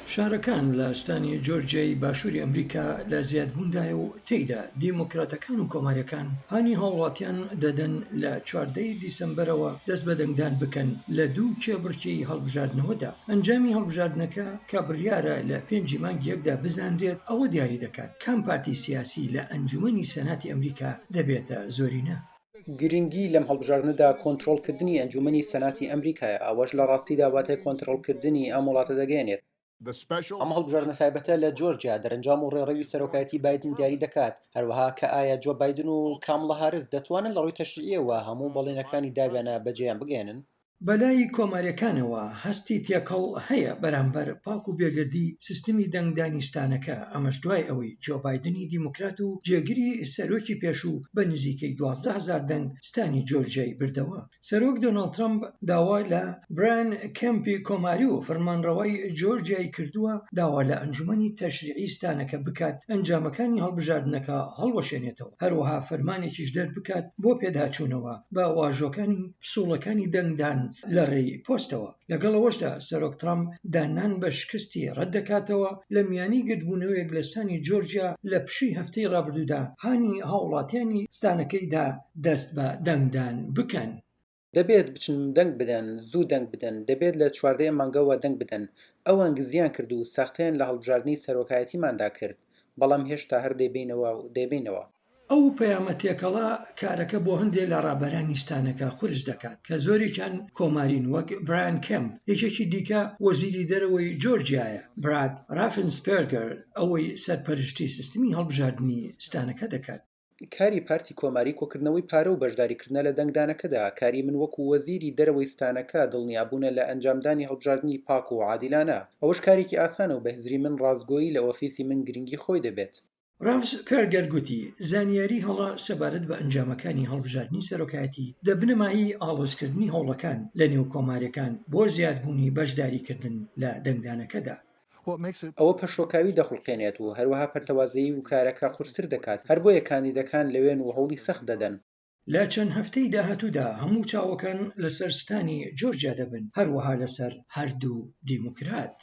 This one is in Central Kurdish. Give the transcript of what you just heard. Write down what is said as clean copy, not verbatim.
فشارەکان لە ستانی جۆرجیای باشووری ئەمریکا لە زیادبووندایە و تێیدا دیموکراتەکان و کۆمارییەکان هانی هاوڵاتیان دەدەن لە 14 ی دیسەمبەرەوە دەست بە دەنگدان بکەن لە دوو کێبڕکێی هەڵبژاردنەوەدا. ئەنجامی هەڵبژاردنەکە کە بڕیارە لە پێنجی مانگی یەکدا بزانرێت ئەوە دیاری دەکات کام پارتی سیاسی لە ئەنجومەنی سەناتی ئەمریکا دەبێتە زۆرینە. گرنگی لەم هەڵبژاردنەدا کۆنترۆڵکردنی ئەنجومەنی سەناتی ئەمریکایە، ئەوەش لە ڕاستیدا واتای کۆنترۆڵکردنی ئەم وڵاتە دەگەیەنێت. ئەم هەڵبژاردنە تایبەتە لە جۆرجیا دەرەنجام و ڕێڕەوی سەرۆکایەتی بایدن دیاری دەکات، هەروەها کە ئایا جۆ بایدن و کامڵا هاریس دەتوانن لە ڕووی تەشریعییەوە هەموو بەڵێنەکانی داویانە بەجێیان بگەیەنن. بەلای کۆماریەکانەوە هەستی تێکەڵ هەیە بەرامبەر پاک و بێگەردی سیستمی دەنگدانی ستانەکە، ئەمەش دوای ئەوەی جۆ بایدنی دیموکرات و جێگری سەرۆکی پێشوو بە نزیکەی 12 هەزار دەنگ ستانی جۆرجیای بردەوە. سەرۆک دۆناڵد ترەمپ داوا لە برایان کێمپی کۆماری و فەرمانڕەوای جۆرجیای کردووە داوا لە ئەنجومەنی تەشریعی ستانەکە بکات ئەنجامەکانی هەڵبژاردنەکە هەڵوەشێنێتەوە، هەروەها فەرمانێکیش دەربکات بۆ پێداچوونەوە بە واژۆکانی پسوڵەکانی دەنگدان لە ڕێی پۆستەوە. لەگەڵ ئەوەشدا سەرۆک ترەمپ داننان بە شکستی ڕەتدەکاتەوە، لە میانی گردبوونەوەیەک لە ستانی جۆرجیا لە پشووی هەفتەی ڕابردوودا هانی هاوڵاتیانی ستانەکەی دا دەست بە دەنگدان بکەن. دەبێت بچن دەنگ بدەن، زوو دەنگ بدەن، دەبێت لە 14 ی ئەم مانگەوە دەنگ بدەن. ئەوان گزییان کرد و ساختەیان لە هەڵبژاردنی سەرۆکایەتیماندا کرد، بەڵام هێشتا هەر دەیبەینەوە و دەیبەینەوە. ئەو پەیامە تێکەڵە کارەکە بۆ هەندێ لە ڕابەرانی ستانەکە قورس دەکات کە زۆرێکیان کۆمارین وەک برایان کێمپ، یەکێکی دیکە وەزیری دەرەوەی جۆرجیایە براد ڕافنسپێرگەر ئەوەی سەرپەرشتی سیستمی هەڵبژاردنی ستانەکە دەکات. کاری پارتی کۆماری کۆکردنەوەی پارە و بەشداریکردنە لە دەنگدانەکەدا، کاری من وەکو وەزیری دەرەوەی ستانەکە دڵنیابوونە لە ئەنجامدانی هەڵبژاردنی پاک و عادیلانە، ئەوەش کارێکی ئاسانە و بە هزری من ڕاستگۆیی لە ئۆفیسی من گرنگی خۆی دەبێت. ڕافسپێرگەر گوتی، زانیاری هەڵە سەبارەت بە ئەنجامەکانی هەڵبژاردنی سەرۆکایەتی دەبنە مایەی ئاڵۆزکردنی هەوڵەکان لەنێو کۆمارییەکان بۆ زیادبوونی بەشداریکردن لە دەنگدانەکەدا. ئەوە پەشۆکاوی دەخوڵقێنێت و هەروەها پەرتەوازەیی و کارەکە قورستر دەکات، هەر بۆیە کاندیدەکان لەوێن و هەوڵی سەخت دەدەن. لە چەند هەفتەی داهاتوودا هەموو چاوەکان لەسەر ستانی جۆرجیا دەبن، هەروەها لەسەر هەردوو دیموکرات.